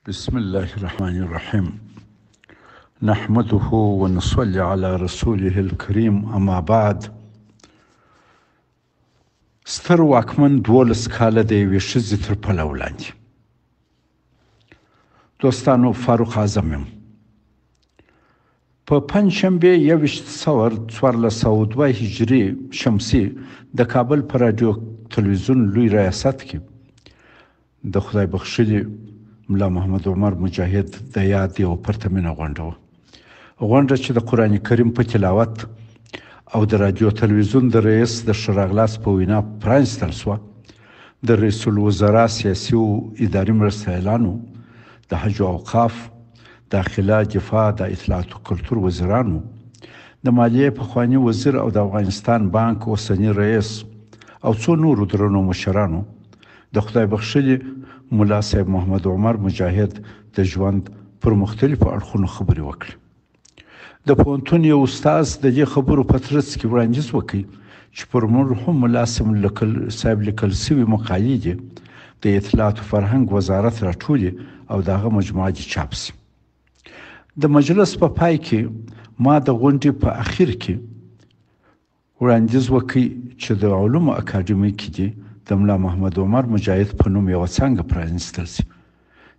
بسم الله الرحمن الرحیم نحمده ونصلي على رسوله الكريم اما بعد. ستر واکمن 12 کاله د یوې ښځې تر پلو لاندې. دوستانو، فاروق اعظم یم. په پنجشنبه 21 ثور 1402 هجري شمسي د کابل په راډیو تلویزیون لوی ریاست کې د خدای بخښلي ملا محمد عمر مجاهد د یاد یو پرتمینه غونډه وه. غونډه چې د قرآن کریم په تلاوت او د راډیو تلویزیون د رئیس د ښه راغلاست په وینا پرانیستل شوه، د رئیس الوزرا سیاسي او اداري مرستیالانو، د حج او اوقاف، داخله، دفاع، د اطلاعات او کلتور وزیرانو، د مالیې پخواني وزیر او د افغانستان بانک اوسني رئیس او څو نورو درنو مشرانو د خدای بخښلي ملا صاحب محمد عمر مجاهد د ژوند پر مختلفو اړخونو خبرې وکړې. د پوهنتون یو استاد د دې خبرو په ترڅ کې وړاندیز وکړ چې پر مرحوم ملا صاحب لیکل شوې مقالې دې د اطلاعات او فرهنګ وزارت راټولې او د هغه مجموعه دې چاپ شي. د مجلس په پای کې ما د غونډې په اخر کې وړاندیز وکړ چې د علومو اکاډمۍ کې دې د ملا محمد عمر مجاهد په نوم یوه څانګه پرانیستل شي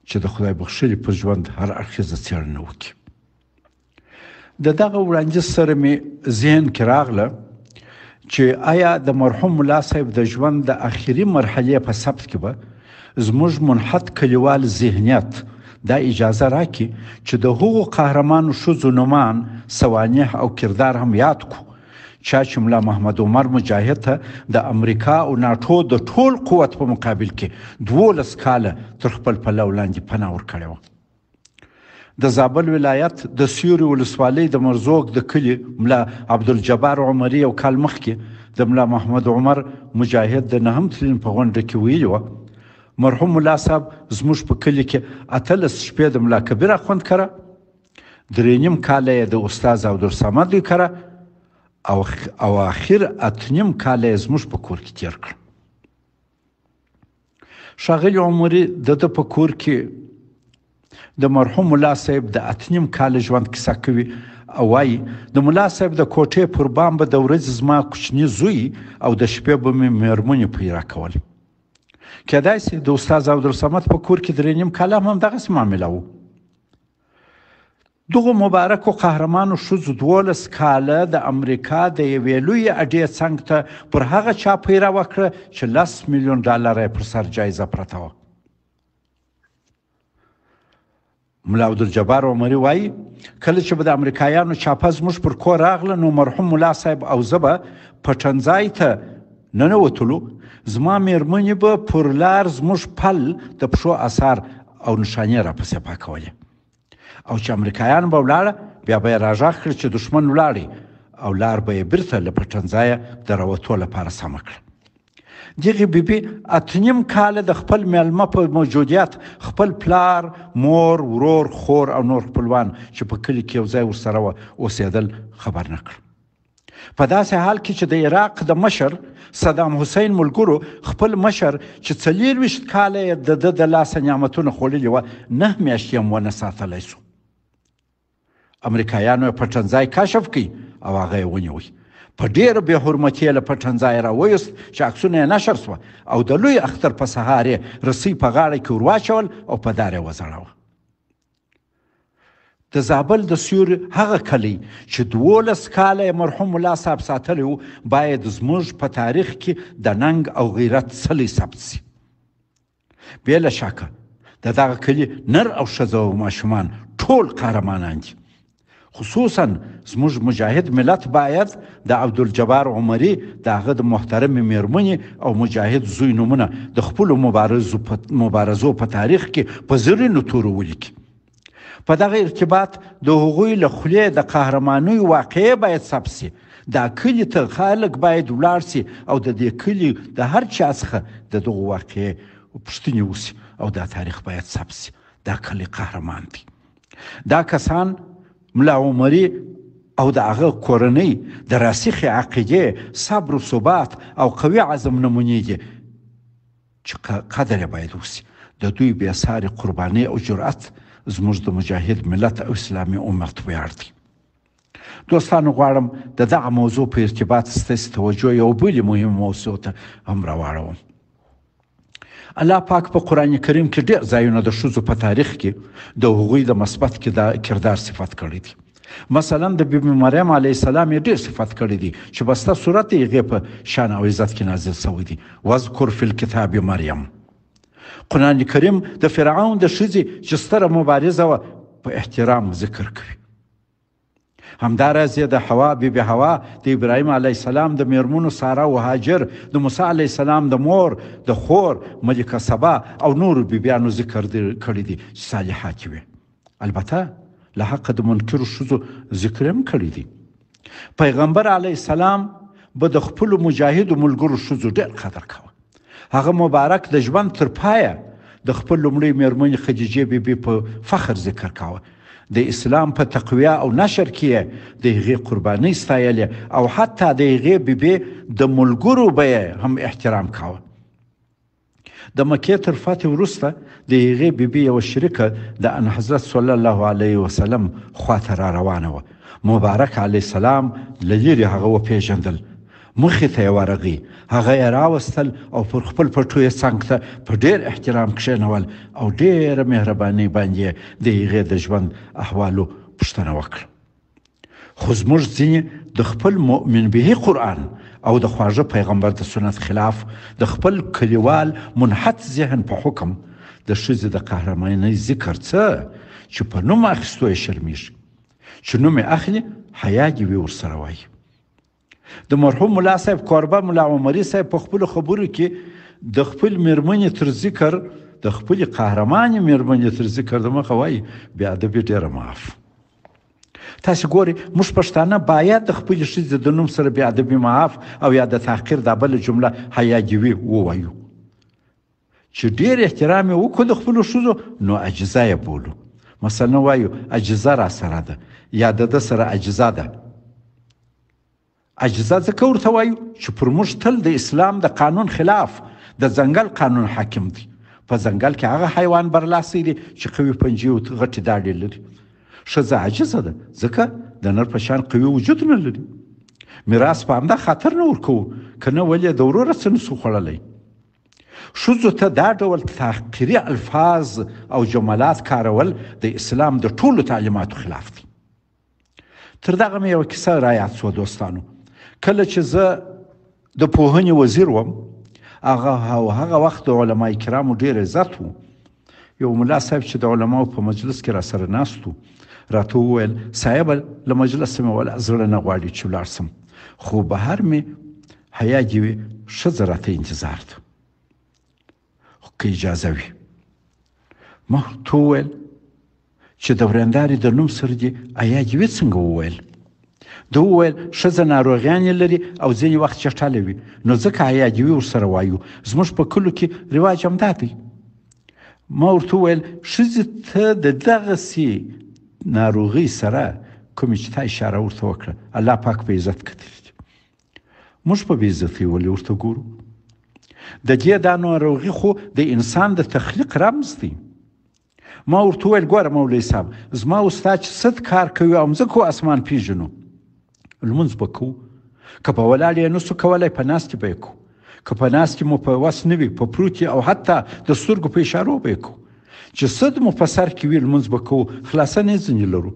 چې د خدای بخښلي پر ژوند هر اړخیزه څېړنه وکړي. د دغه وړاندیز سره مې ذهن کې راغله چې آیا د مرحوم ملا صاحب د ژوند د اخري مرحلې په ثبت کې به زموږ منحط کلیوال ذهنیت دا اجازه راکړي چې د هغو قهرمانو ښځو نومان، سوانح او کردار هم یاد کړو چا چې ملا محمد عمر مجاهد ته د امریکا او ناټو د ټول قوت په مقابل کې 12 کاله تر خپل پلو لاندې پناه ورکړې وه. د زابل ولایت د سیوري ولسوالۍ د مرزوق د کلي ملا عبدالجبار عمري یو کال مخکې د ملا محمد عمر مجاهد د نهم تلین په غونډه کې ویلي وه، مرحوم ملا صاحب زموږ په کلي کې 18 شپې د ملا کبیر اخوند کره، 3.5 کاله یې د استاد عبدالصمد دوی کره او اخر 8.5 کاله یې زموږ په کور کې تېر کړ. ښاغلي عمري د ده په کور کې د مرحوم ملا صاحب د 8.5 کاله ژوند کیسه کوي او وایي د ملا صاحب د کوټې پر بام به د ورځې زما کوچني زوی او د شپې به مې مېرمنې پیرا کول. کېدای شي د استاد عبدالصمد په کور کې 3.5 کاله هم همدغسې معامله وو. دغو مبارکو قهرمانو ښځو 12 کاله د امریکا د یوې لویې اډې څنګ ته پر هغه چا پیره وکړه چې 10 میلیون ډالره یې پر سر جایزه پرته وه. ملا عبدالجبار عمري وایي کله چې به د امریکایانو چاپه زموږ پر کور راغله نو مرحوم ملا صاحب او زه به پټنځای ته ننوتلو، زما مېرمنې به پر لار زموږ پل د پښو اثار او نښانې راپسې پاکولې او چې امریکایان به ولاړه بیا به یې راغږ کړ چې دښمن ولاړی او لار به یې بیرته له پټنځایه د راوتو لپاره سمه کړه. دغې بیبي 8.5 کاله د خپل مېلمه په موجودیت خپل پلار، مور، ورور، خور او نور خپلوان چې په کلي کې یو ځای ورسره وه اوسېدل خبر نه کړ. په داسې حال کې چې د عراق د مشر صدام حسین ملګرو خپل مشر چې 24 کاله یې د ده د لاسه نعمتونه خوړلي وه 9 میاشتې هم ونه ساتلی شو. امریکایانو یې پټنځای کشف کړ او هغه یې ونیوی. په ډېره بې حرمتي یې له پټنځایه راویست چې عکسونه یې نشر شوه او د لوی اختر په سهار یې رسۍ په غاړه کې ورواچول او په دار یې وځړاوه. د زابل د سیوري هغه کلی چې 12 کاله یې مرحوم ملا صاحب ساتلی و باید زموږ په تاریخ کې د ننګ او غیرت څلی ثبت شي. بې له شکه د دغه کلي نر او ښځه او ماشومان ټول قهرمانان دي. خصوصا زموږ مجاهد ملت باید د عبدالجبار عمري، د هغه د محترمې مېرمنې او مجاهد زوی نومونه د خپلو مبارزو په تاریخ کې په زرینو تورو ولیکي. په دغه ارتباط د هغوی له خولې د قهرمانۍ واقعې باید ثبت شي. دا کلي ته خلک باید ولاړ شي او د دې کلي د هر چا څخه د دغو واقعې پوښتنې وشي او دا تاریخ باید ثبت شي. دا کلی قهرمان دی. دا کسان ملا عمري او د هغه کورنۍ د راسخې عقیدې، صبر و ثبات او قوي عزم نمونې دي چې قدر یې باید وشي. د دوی بې ساري قربانۍ او جرأت زموږ د مجاهد ملت او اسلامي امت ویاړ دی. دوستانو غواړم د دغه موضوع په ارتباط ستاسو توجه یو بلې مهمې موضوع ته هم راواړوم. الله پاک په قرآن کریم کې ډېر ځایونه د ښځو په تاریخ کې د هغوی د مثبت کردار صفت کړی دی. مثلا د بیبي مریم علیه السلام یې ډېر صفت کړی دی چې بسته صورت یې هغې په شان او عزت کې نازل شوی دی، واذکر فی الکتاب مریم. قرآن کریم د فرعون د ښځې چې ستره مبارزه وه په احترام ذکر کوي. همداراز یې د حوا بی بی حوا، د ابراهیم علیه السلام د میرمنو ساره او هاجر، د موسی علیه السلام د مور د خور ملکه سبا او نورو بیبیانو ذکر کړی دی چې صالحاتې وې. البته له حقه د منکرو ښځو ذکر هم کړی دی. پیغمبر علیه السلام به د خپلو مجاهدو ملګرو ښځو ډېر قدر کاوه. هغه مبارک د ژوند تر پایه د خپل لومړۍ میرمنې خدیجې بي بي په فخر ذکر کاوه. د اسلام په تقویه او نشر کې یې د هغې قربانۍ ستایلې او حتی د هغې بي بي د ملګرو به یې هم احترام کاوه. د مکې تر فتح وروسته د هغې بي بي یوه شریکه د انحضرت صلی الله علیه وسلم خواته را روانه وه. مبارک علیه السلام له لیرې هغه وپېژندل، مخې ته یې ورغی، هغه یې راوستل او پر خپل پټو یې څنګ ته په ډېر احترام کښېنول او ډېره مهربانۍ باندې یې د هغې د ژوند احوالو پوښتنه وکړه. خو زموږ ځینې د خپل مؤمن به قرآن او د خواږه پیغمبر د سنت خلاف د خپل کلیوال منحط ذهن په حکم د ښځې د قهرمانۍ ذکر څه چې په نوم اخیستو یې شرمیږي، چې نوم یې اخلي حیا دې وي ورسره وایي. د مرحوم ملا صاحب کوربه ملا عمري صاحب په خپلو خبرو کې د خپل میرمنې تر ذکر د خپلې قهرمانې میرمنې تر ذکر د مخه وایي بې ادبي ډېره معاف. تاسو ګورئ موږ پښتانه باید د خپلې ښځې د نوم سره بې ادبي معاف او یا د تحقیر دا بله جمله حیا دې وي ووایو. چې ډېر احترام یې وکړو د خپلو ښځو نو عاجزه یې بولو. مثلا وایو عاجزه را سره ده یا د ده سره عاجزه ده. عاجزه ځکه ورته وایو چې پر موږ تل د اسلام د قانون خلاف د ځنګل قانون حاکم دی. په ځنګل کې هغه حیوان برلاسی دی چې قوي پنجې او غټې داړې لري. ښځه عاجزه ده ځکه د نر په شان قوي وجود نه لري. میراث په همدا خاطر نه ورکوو، که نه ولې د وروره څه نسو خوړلی. ښځو ته دا ډول تحقیري الفاظ او جملات کارول د اسلام د ټولو تعلیماتو خلاف دی. تر دغه مې یوه کیسه را یاد شوه دوستانو. کله چې زه د پوهنې وزیر وم، هغه او هغه وخت د علماء کرامو ډېر عزت و. یو ملا صاحب چې د علماو په مجلس کې را سره ناست و، راته وویل صاحب له مجلسه مې ولا زړه نه غواړي چې ولاړ سم، خو بهر مې حیا دې وي ښځه راته انتظار ده، خو که اجازه وي. ما ورته وویل چې د ورېندارې د نوم سره دې ایا دې وي څنګه وویل؟ ده وویل ښځه ناروغیانې لري او ځینې وخت چټله وي، نو ځکه ایا دې وي ورسره وایو، زموږ په کلو کې رواج همدا دی. ما ورته وویل ښځې ته د دغسې ناروغۍ سره کومې چې تا اشاره ورته وکړه الله پاک په عزت کتلي دي، موږ په بې عزتۍ ولې ورته ګورو؟ د دې دا ناروغي خو د انسان د تخلیق رمز دی. ما ورته وویل ګوره مولوي صاحب، زما او ستا چې ست کار کوي او مځکه او اسمان پیژنو، لمونځ به کوو، که په ولاړ یې نسو کولی په ناستې به یې کوو، که په ناستې مو په وس نه وي په پروتې او حتی د سترګو په اشارو به یې کوو، چې سد مو په سر کې وي لمونځ به کوو، خلاصه نه ځینې لرو.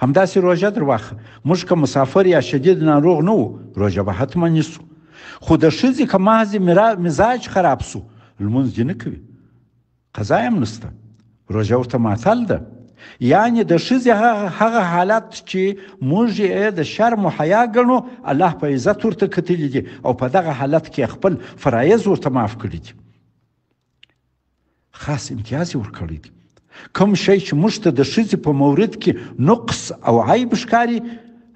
همداسې روژه در واخه، موږ که مسافر یا شدید ناروغ نه وو روژه به حتما نیسو، خو د ښځې که محض مزاج خراب سو لمونځ دې نه کوي، قضا یې هم نشته، روژه ورته معطل ده. یعنی د ښځې هغه حالت چې موږ یې د شرم او حیا ګڼو، الله په عزت ورته کتلي دي او په دغه حالت کې خپل فرایض ورته معاف کړي دي، خاص امتیاز یې ورکړی دی. کوم شی چې موږ ته د ښځې په مورد کې نقص او عیب ښکاري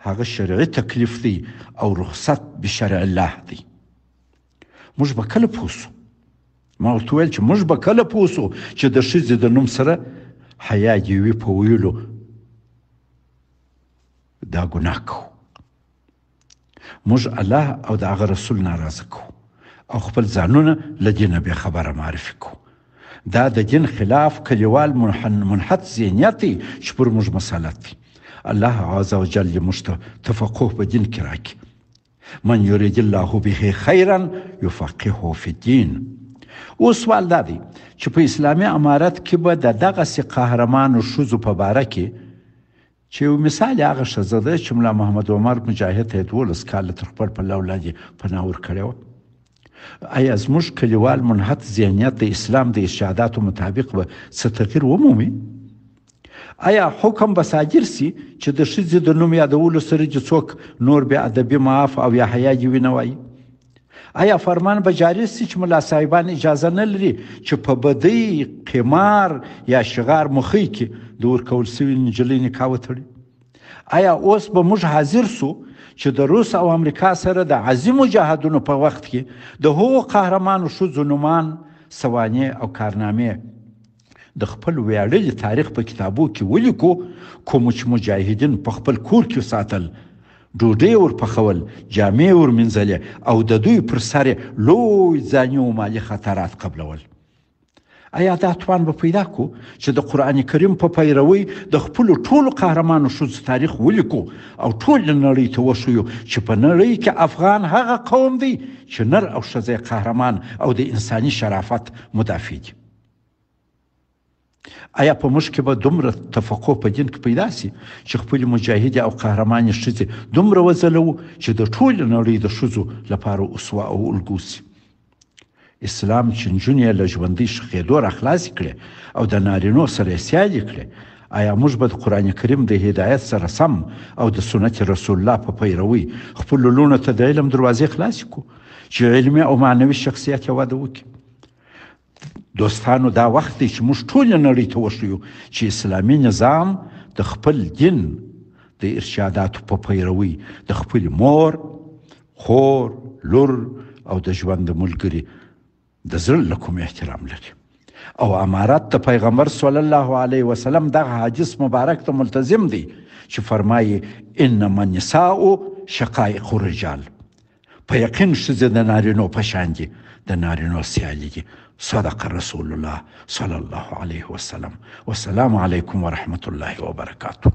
هغه شرعي تکلیف دی او رخصت بشرع الله دی. موږ به کله پوه سو؟ ما ورته وویل چې موږ به کله پوه سو چې د ښځې د نوم سره حیا دې وي په ویلو دا ګناه کوو. موږ الله او د هغه رسول ناراضه کوو او خپل ځانونه له دې نه بې خبره معرفي کوو. دا د دین خلاف کلیوال منحط ذهنیت دی چې پر موږ مسلط دی. الله عز وجل دې موږ ته تفقه په دین کې راکړي. من یرید الله به خیرا یفقهه فی الدین. اوس سوال دا دی چې په اسلامي امارت کې به د دغسې قهرمانو ښځو په باره کې چې یو مثال یې هغه ښځه ده چې ملا محمد عمر مجاهد ته یې 12 کاله تر خپل پلو لاندې پناه ورکړې وه، ایا زموږ کلیوال منحط ذهنیت د اسلام د ارشاداتو مطابق به څه تغییر ومومي؟ ایا حکم به صادر سي چې د ښځې د نوم یادولو سره دې څوک نور بې ادبي معاف او یا حیا دې وي نه وایي؟ ایا فرمان به جاري سي چې ملا صاحبان اجازه نه لري چې په بدۍ، قمار یا شغار مخۍ کې د ورکول سوي نجلۍ نکاح وتړي؟ ایا اوس به موږ حاضر سو چې د روس او امریکا سره د عظیمو جهادونو په وخت کې د هغو قهرمانو ښځو نومان، سوانح او کارنامې د خپل ویاړلي تاریخ په کتابو کې ولیکو، کومو چې مجاهدین په خپل کور کې ساتل، ډوډۍ یې ورپخول، جامې یې ورمینځلې او د دوی پر سر یې لوی ځاني او مالي خطرات قبلول؟ ایا دا توان به پیدا کړو چې د قرآن کریم په پیروۍ د خپلو ټولو قهرمانو ښځو تاریخ ولیکو او ټولې نړۍ ته وښیو چې په نړۍ کې افغان هغه قوم دی چې نر او ښځه یې قهرمان او د انساني شرافت مدافع دي؟ ایا په موږ کې به دومره تفقه په دین کې پیدا شي چې خپلې مجاهدې او قهرمانې ښځې دومره وځلوو چې د ټولې نړۍ د ښځو لپاره اسوه او الګو شي؟ اسلام چې نجونې یې له ژوندۍ ښخېدو راخلاصې کړې او د نارینو سره یې سیالې کړې، ایا موږ به د قرآن کریم د هدایت سره سم او د سنت رسول الله په پیروۍ خپلو لوڼو ته د علم دروازې خلاصې کړو چې علمي او معنوي شخصیت یې وده وکړي؟ دوستانو، دا وخت دی چې موږ ټولې نړۍ ته وښیو چې اسلامي نظام د خپل دین د ارشاداتو په پیروۍ د خپلې مور، خور، لور او د ژوند د ملګري د زړه له کومې احترام لري او امارت د پیغمبر صلی الله علیه وسلم دغه حدیث مبارک ته ملتزم دی چې فرمایي انما النساء شقایق الرجال. په یقین ښځې د نارینو په شان دي، د نارینو سیالې دي. صدق رسول الله صلی الله علیه وسلم. والسلام علیکم ورحمت الله وبرکاته.